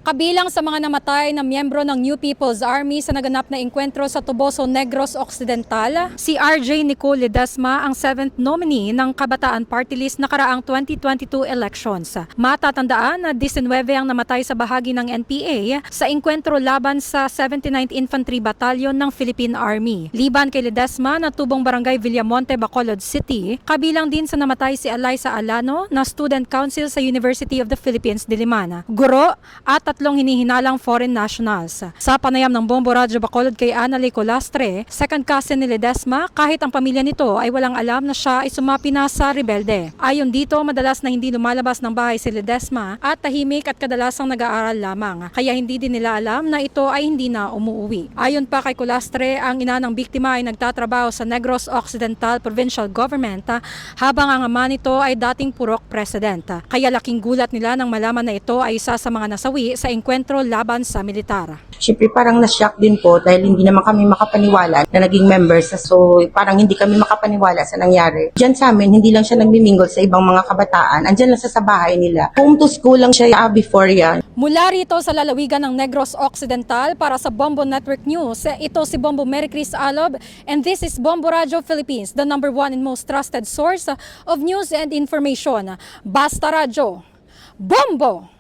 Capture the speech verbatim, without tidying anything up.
Kabilang sa mga namatay na miyembro ng New People's Army sa naganap na engkwentro sa Toboso, Negros Occidental, si R J Nicole Ledesma, ang seventh nominee ng Kabataan Party List nakaraang twenty twenty-two elections. Matatandaan na disinwebe ang namatay sa bahagi ng N P A sa engkwentro laban sa seventy-ninth Infantry Battalion ng Philippine Army. Liban kay Ledesma, natubong Barangay Villamonte, Bacolod City, kabilang din sa namatay si Alaysa Alano, na Student Council sa University of the Philippines Diliman, guro, at tatlong hinihinalang foreign nationals. Sa panayam ng Bombo Radyo Bacolod kay Annalie Colastre, second cousin ni Ledesma, kahit ang pamilya nito ay walang alam na siya ay sumapi na sa rebelde. Ayon dito, madalas na hindi lumalabas ng bahay si Ledesma at tahimik at kadalasang nag-aaral lamang, kaya hindi din nila alam na ito ay hindi na umuuwi. Ayon pa kay Colastre, ang ina ng biktima ay nagtatrabaho sa Negros Occidental Provincial Government, ah, habang ang ama nito ay dating purok president. Kaya laking gulat nila nang malaman na ito ay isa sa mga nasawi sa engkwentro laban sa militar. Siyempre, parang na-shock din po dahil hindi naman kami makapaniwala na naging members. So, parang hindi kami makapaniwala sa nangyari. Diyan sa amin, hindi lang siya nagmi-mingle sa ibang mga kabataan. Andyan lang sa, sa bahay nila. Home to school lang siya, ah, before yan. Mula rito sa lalawigan ng Negros Occidental, para sa Bombo Network News, ito si Bombo Mary Chris Alob, and this is Bombo Radyo Philippines, the number one and most trusted source of news and information. Basta Radyo, Bombo!